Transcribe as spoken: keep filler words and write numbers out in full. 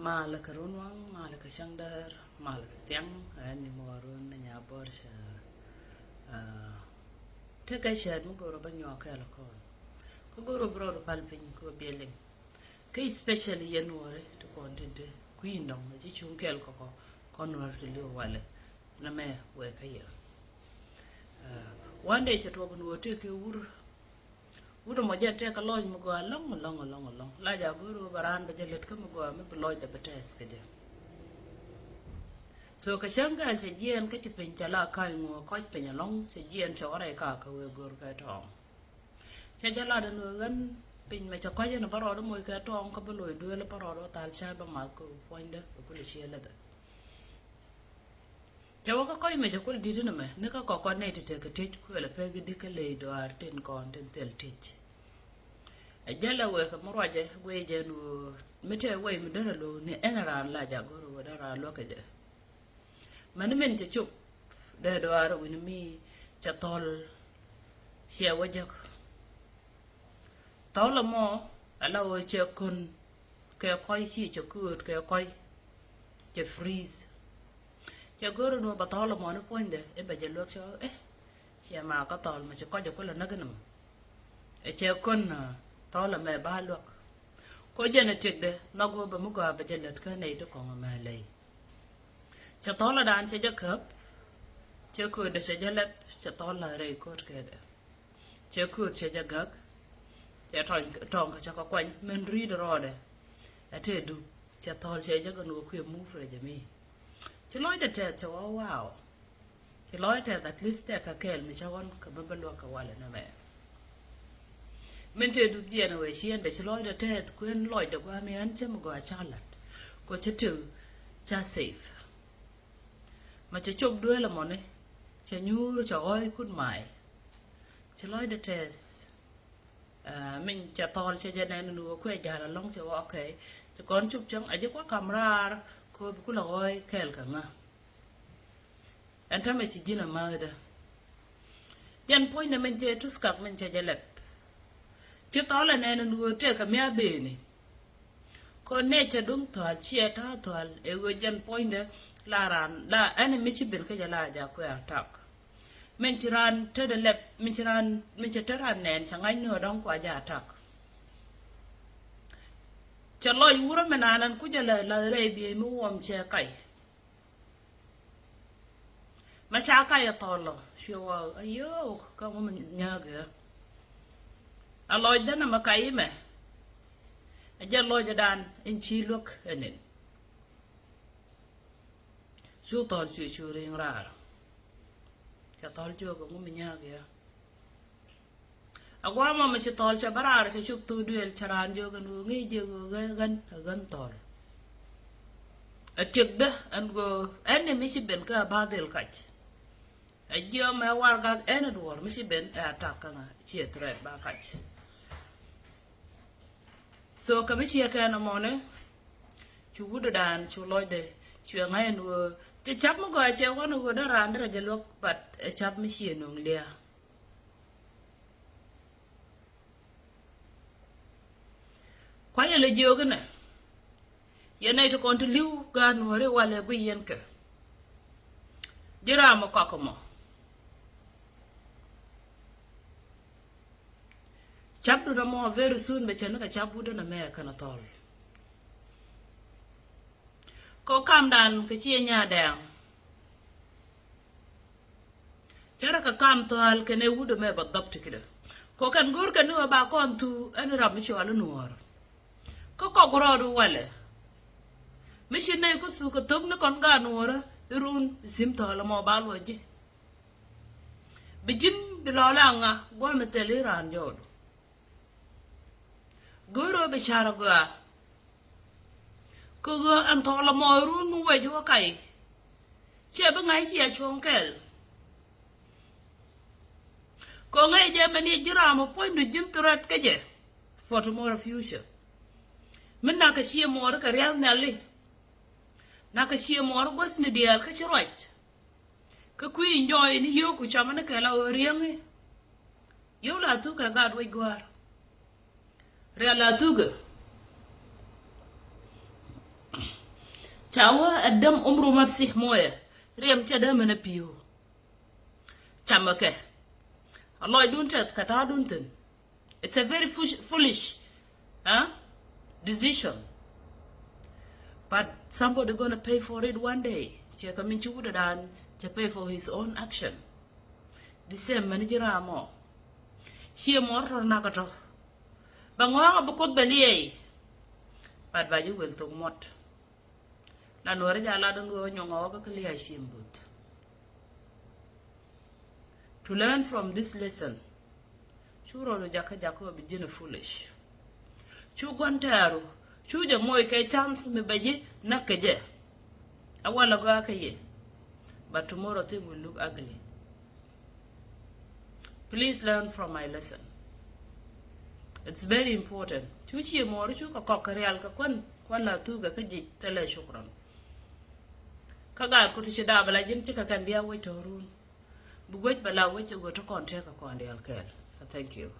Malɛ kɛ run waŋ, malɛ kɛ cäŋ däär, malɛ kɛ thiaŋ, ɛn ni mɔɔr run ni nya bɔr cär. Ah, tekɛ cäät mi go̱o̱r ɔ bä nyuak kɛɛl ɔ kɔn. Kä go̱o̱r ɔ bi rɔɔd pal piny kɛ ɔ biɛ liŋ. Kä especially yɛn nuɔɔri ti kɔn tin te kui̱ dɔŋ a ci cuŋ kɛɛl kɔkɔ kɔn nuɔɔri ti li̱w walɛ. Nɛ mɛ wɛɛ kä yɛ. Ah, one day cɛ tuɔk nuɔɔri tëë kɛ wur. Wut ɛmɔ jɛn tɛk kɛ lɔc mi gɔaa lɔŋ lɔŋ lɔŋ lɔŋ. La ja go̱o̱r ɣöö bɛ raan bɛ jɛ lät kä mi gɔaa mi bi lɔcdɛ bi tɛth kɛ jɛ. So kɛ cäŋ gɛl cɛ jiɛɛn kä ci piny cɛ la ka̱ny ŋuɔ kɔc piny ɛlɔŋ cɛ jiɛɛn cɛ wä rɛy ka kɛ wee go̱o̱r kɛ tɔɔŋ. Cɛ jɛ lat ɛn ɣöö ɣän piny mɛ cɛ kɔc ɛn bä rɔɔd moc kɛ tɔɔŋ kä bä loc dueel bä rɔɔd wä thal cä bä math kɛ puɔ̱nydä bɛ kulɛ ciɛ läthɛ. Cɛ wä kä kɔc mɛ cɛ kul di̱t ni mɛ ni kä kɔk kɔn nɛy ti tekɛ tiec kuɛl ɛ pek i̱di kä ley dɔaar tin kɔn tin thil tiec. Ɛ jälɛ wek ɛ mi ruacɛ guic jɛ ɛn ɣöö mi tɛɛ wec mi derɛ lo̱o̱ ni ɛn raan la jak go̱r ɣöö dee raan luäk kɛ jɛ. Mäni min cɛ cop dee dɔaar wi̱ni mi cɛ thɔl ciɛ wä jäk. Thɔl ɛmɔ ala ɣöö cɛ kön kɛ kɔc ci cɛ kööt kɛ kɔc cɛ freeze. Cɛ go̱r ɛn ɣöö ba thɔl ɛmɔ ni puɔ̱nydɛ i̱ bɛ jɛ luäk cɛ ɣöö eh ciɛ ma kä thɔl mɛ ci kɔc ɛ kulɛ näk ɛn ɛmɔ. Ɛ cɛ kön thɔl ɛmɛ ba luäk. Ko jɛn ɛ tiekdɛ nhɔk ɣöö bɛ mi gɔaa bɛ jɛ lät kä nɛy ti kɔŋ ɛmɛ lɛy. Cɛ thɔl ɛdan cɛ jɛ käp. Cɛ köötdɛ cɛ jɛ lɛp cɛ thɔl la rɛy kööt kɛɛdɛ. Cɛ kööt cɛ jɛ gäk. Cɛ tɔŋ tɔŋ kɛ cɛ kɛ kuany min ri̱i̱t rɔɔdɛ. Ɛ tëë dup cɛ thɔl cɛ jɛ gän wä kuiɛ move rɛ jɛ mi. Ci lɔcdɛ tɛth cɛ wä wow. Ci lɔcdɛ tɛth at least tɛk kɛ kɛɛl mi cä ɣɔn kɛ bä bä luäk kɛ walɛ nɛ mɛ. Min tëë dup jiɛn wee ciɛndɛ ci lɔcdɛ tɛth kuën lɔcdɛ gua̱a̱ mi ɣän cä mi gɔaa cä lat. Kɔ cä tëë cä safe. Ma cɛ cop duel ɛmɔni cɛ nyuur cɛ ɣɔɔy kut may. Ci lɔcdɛ tɛth. Ah, min cɛ thɔl cɛ jɛ nɛn ni wä kuɛ jal alɔŋ cɛ wä okay. Cɛ kɔn cop cäŋ a ji̱ kua kam raar kɛ wä bi kulɛ ɣɔɔy kɛɛl kɛ ŋa. Ɛn tämɛ ci ji̱n a ma̱thdä. Jɛn puɔ̱nydɛ min cɛ tuskak min cɛ jɛ lɛp. Ci thɔl ɛ nɛn ni wä tëë kɛ mi a beni. Kɔ nɛ cɛ duŋ thual ciɛ ta̱a̱ thual ɛ ɣöö jɛn puɔ̱nydɛ la raan la ɛn mi ci ben kä jɛ la jak kuɛ attack. Min ci raan tetdɛ lɛp min ci raan min cɛ tet raan nɛn cɛ ŋa̱c ni ɣöö dɔ̱ŋ kua jɛ attack. Cɛ lɔc wurä mi naan ɛn ku jɛ lɛ lath rɛy biey mi wuɔm cɛ kac. Ma ca kac ɛ thɔl lɔ cuɛ wä ayok kä ŋu mi nyääk ɛ. A lɔcdä nɛ mɛ kac imɛ. Ɛ jɛ lɔcdan in ci luäk ɛnin. Cu thɔl cuɛ cu ri̱i̱ŋ raar. Cɛ thɔl jiök ɛ ŋu mi nyääk ɛ. A guamɔ mi ci thɔl cɛ bä raar cɛ cop thok duëël cɛ raan jiök ɛn ɣöö ŋi̱i̱c jiɛ ɣöö ɣän ɛ ɣän thɔl. Ɛ tiekdä ɛn ɣöö ɛn ni mi ci ben kä a ba dhil kac. Ɛ jiɛ mɛ warɛgak ɛn duɔ̱ɔ̱r mi ci ben ɛ attack kä ŋa ciɛ threat ba kac. So kɛ mi ciɛ kɛn ɛmɔni cu wutdan cu lɔcdɛ cuɛ ŋa̱c ɛn ɣöö cɛ cap mi gɔaa cɛ wan ɣöö dee raan derɛ jɛ luäk but ɛ cap mi ciɛ nöŋ liaa. Kuayɛ lɛ jiök inɛ yɛn nɛy ti kɔn ti li̱w gaat nuɔ̱ɔ̱ri walɛ guiy yɛn kɛ ji̱ ram ɛ kɔk ɛmɔ. Cap dun ɛmɔ very soon bɛ cɛ ni kɛ cap wut ɛn ɛmɛ kɛn ɛ thɔl. Kɔ kamdan kɛ ciɛ nyadɛŋ. Cärɛ kɛ kam thɔal kɛn ɛ wut ɛmɛ bɛ dhɔp ti kidɛ. Kɔ kɛn go̱o̱r kɛn ni wä ba kɔn thu ɛn ram mi cual inuɔɔr. Kä kɔk rɔɔd walɛ mi ci nɛy kä thuk kɛ thop ni kɔn gaat nuɔɔrä irun sim thɔɔl ɛmɔ ba luɔc ji̱. Bi ji̱n bi lɔɔl aŋa gua̱a̱m mi thil i̱ raan jɔɔdu. Go̱o̱rä bi ca̱r agɔaa kɛ ɣöö ɛn thɔɔl ɛmɔ irun mi wec wä kac. Ciɛ bi ŋa̱c ciɛ cuɔ̱ŋ kɛl. Kɛ ŋäc jɛ mɛn yɛ ji̱ ram ɔ puɔ̱nydu ji̱n threat kä jɛ for tomorrow future. Mi nak kɛ ciɛ muɔɔr kɛ ria̱th nhiali. Nak kɛ ciɛ muɔɔr guäthni diaal kä ci ruac. Kä kui̱ enjoy ni yio̱o̱ku camä ni kɛ la ɣöö riäŋi. Yio̱w la thuk kɛ gat wec gua̱a̱r. Rial la thukä. Ca wä ɛ däm umru ma psih moyɛ. Riɛm cɛ däm ɛn ɛ pi̱u. Camɛ kɛ. A lɔcdun tɛth kɛ ta̱a̱dun thi̱n. It's a very foolish, foolish, huh? Decision. But somebody gonna pay for it one day. Ciɛ kɛ min ci wutɛ dan cɛ pay for his own action. The same mɛn ji̱ ram ɔ. Ciɛ mɔr tɔr nak tɔ. Bɛ ŋɔak a bi koth bɛ liɛy. But ba ji̱ wel thok mɔt. La nuɔri ja lat in wee wä nyɔŋ a wä kä kä lia̱a̱ ciem buth. To learn from this lesson. Cu rɔɔdu jakä jakä wä bi ji̱n a foolish. Cu gua̱n tɛɛru. Cu jɛ moc kɛ chance mi bɛ ji̱ näk kɛ jɛ. A wal a gɔaa kä yɛ. But tomorrow thing will look ugly. Please learn from my lesson. It's very important. Cu cie mɔɔri cu kɛ kɔk kɛ rial kɛ kuan kuan la thuk kɛ kä jic thilɛ shukran. Kä gaa kut ci daabɛ la ji̱n ci kɛ kɛn bia wec tɔrun. Bi wec bɛ la wec ci got ti kɔn tëë kɛ kɔn rial kɛɛl. Thank you.